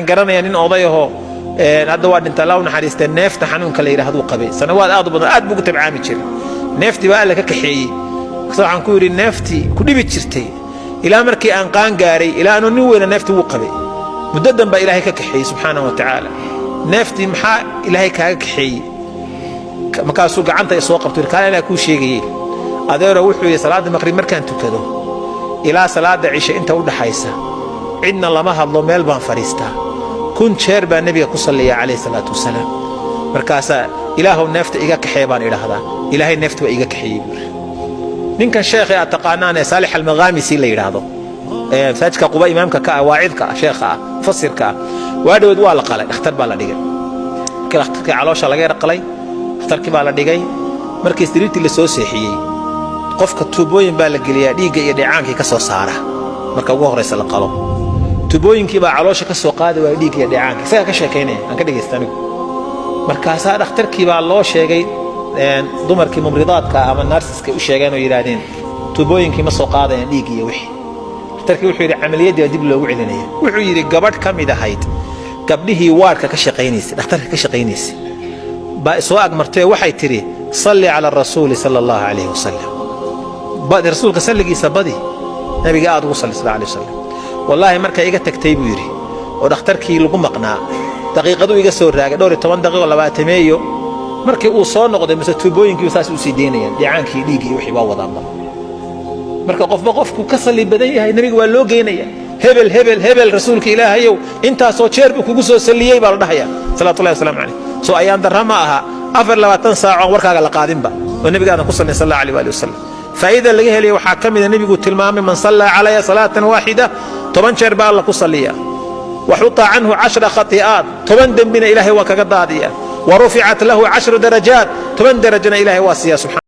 Garanaya nin odayahoo hadda waa dhinta, Allah u naxariistee, neefta xanuunka la yidhaahduu qabay sanawaad aad u badan, aad buu ugu tabcaami jiray. Neeftii baa Alla ka kaxeeyey. Markaas waxaan ku yidhi, neeftii ku dhibi jirtay ilaa markii aan qaan gaaray, ilaa anuu nin weyna neeftii wuu qabay, muddadan baa Ilaahay ka kaxeeyey subxaanahu wa tacaala. Neeftii maxaa Ilaahay kaaga kaxeeyey? Markaasuu gacanta i soo qabto, kaale anaa kuu sheegayey adeero. Wuxuu yidhi, salaadda maqrib markaan tukado ilaa salaadda cishe inta u dhaxaysa cidna lama hadlo, meel baan fadhiistaa, 1000 jeer baa Nebiga ku salliya calayhi salaatu wasalaam. Markaasaa Ilaahow neefta iga kaxee baan idhaahdaa, Ilaahay neefta waa iga kaxeeyey buuri. Ninkan sheekhay aad taqaanaan ee Saalix Almaqaamisi la yidhaahdo ee masaajidka Quba imaamka ka ah, waacidka ah, sheekha ah, mufasirka ah, waa dhaweed waa la qalay, dhakhtar baa la dhigay. Markii dhakhtarkii caloosha laga yar qalay, dhakhtarkii baa la dhigay. Markii sariirtii la soo seexiyey, qofka tuubooyin baa la geliyaa dhiigga iyo dheecaankii ka soo saara. Marka ugu horraysa la qalo, tuubooyinkii baa caloosha ka soo qaadi waaya dhiigga iyo dheecaanka. Isagaa ka sheekaynaya, aan ka dhegaysta anigu. Markaasaa dhakhtarkii baa loo sheegay, dumarkii mumridaadka ama nurses-ka u sheegeen oo yidhaahdeen tuubooyinkii ma soo qaadayaan dhiigga iyo wixii. Dhakhtarkii wuxuu yidhi camaliyaddii baa dib loogu celinaya. Wuxuu yidhi gabadh ka mid ahayd gabdhihii ward-ka ka shaqaynaysay, dhakhtarka ka shaqaynaysay, baa isoo agmartay oo waxay tidhi, salli cala rasuuli sala Allahu calayhi wasalam, badi rasuulka salligiisa, badi nabiga aad ugu salli sal alay wasalam. Wallaahi markay iga tagtay, buu yidhi, oo dhakhtarkii lagu maqnaa, daqiiqaduu iga soo raagay, dhowr iyo toban daqiiqo, labaatameeyo, markii uu soo noqday mise tuubooyinkii saas u sii daynayaan dhicaankii, dhiiggii, wixii waa wadaanba. Marka qofba qofku ka salli badan yahay nabiga waa loo geynaya. Hebel, hebel, hebel, rasuulka Ilaahayow intaasoo jeer buu kugu soo salliyey baa la dhahaya salawaatullahi wasalaamu calayh. Soo ayaan darra ma aha 24 saac oon warkaaga la qaadinba oo nebiga aadan ku sallin sal Allah alayh waali wasalam? Faa'iida laga helaya waxaa ka mida nebigu tilmaamay, man sallaa calaya salaatan waaxida, 10 jeer baa Alla ku salliya, waxuta canhu cashra khati'aat, 10 dembina Ilaahay waa kaga daadiya, wa ruficat lahu cashru darajaat, 10 darajana Ilaahay waa siiya subxana.